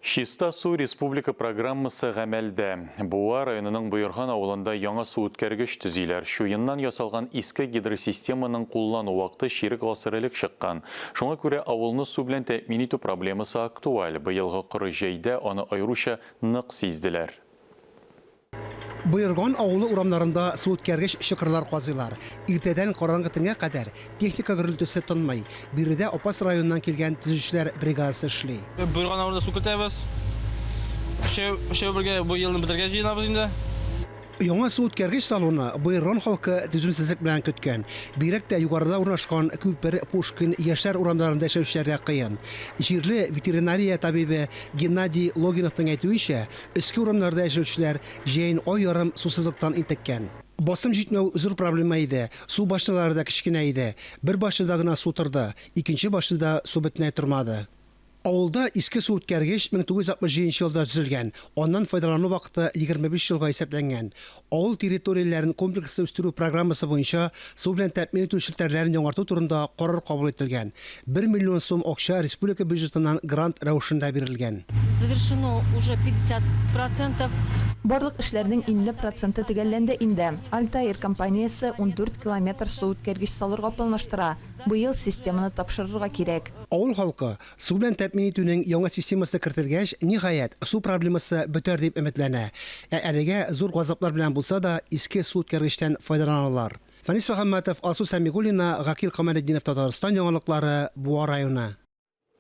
Чиста су республика программасы гамәлдә. Буа районының Боерган авылында яңа суүткәргеч төзиләр. Чуеннан ясалган иске гидросистеманың куллану вакыты чирек гасыр элек чыккан. Шуңа күрә авылны су белән тәэмин итү проблемасы актуаль. Быелгы коры җәйдә аны аеруча нык сизделәр. Боерган авылы урамнарында суүткәргеч чокырлар казыйлар. Иртәдән караңгы төнгә кадәр техника гөрелтесе тынмый. Биредә Апас районыннан килгән төзүчеләр бригадасы эшли. Боерган авылында су кертәбез. Өчәү, өчәү бергә бу елны бетерергә җыенабыз инде. Яңа суүткәргеч салуны Боерган халкы түземсезлек белән көткән. Бигрәк тә югарыда урнашкан Күпер, Пушкин, Яшьләр урамнарында яшәүчеләргә кыен. Җирле ветеринария табибе Геннадий Логиновның әйтүенчә, Өске урамнарда яшәүчеләр җәен ай ярым сусызлыктан интеккән. Басым җитмәү зур проблема иде. Су башнялары да кечкенә иде. Бер башняда гына су торды, икенче башняда су бөтенләй тормады. Авылда иске суүткәргеч 1967 нче елда төзелгән, аннан файдалану вакыты 25 елга исәпләнгән. Авыл территорияләрен комплекслы үстерү программасы буенча су белән тәэмин итү челтәрләрен яңарту турында карар кабул ителгән. Бер миллион сум акча республика бюджетыннан грант рәвешендә бирелгән. Завершено уже 50 процентов. Барлык эшләрнең 50 проценты төгәлләнде инде. Альтаир компаниясе 14 километр суүткәргеч салырга планлаштыра. Быел системаны тапшырырга кирәк. Авыл халкы, су белән тәэмин итүнең яңа системасы кертелгәч, ниһаять, су проблемасы бетәр дип өметләнә. Ә әлегә зур газаплар белән булса да, иске суүткәргечтән файдаланалар. Фәнис Мөхәммәтов, Алсу Сәмигуллина, Гакил Камалетдинов Татарстан яңалыклары, Буа районы.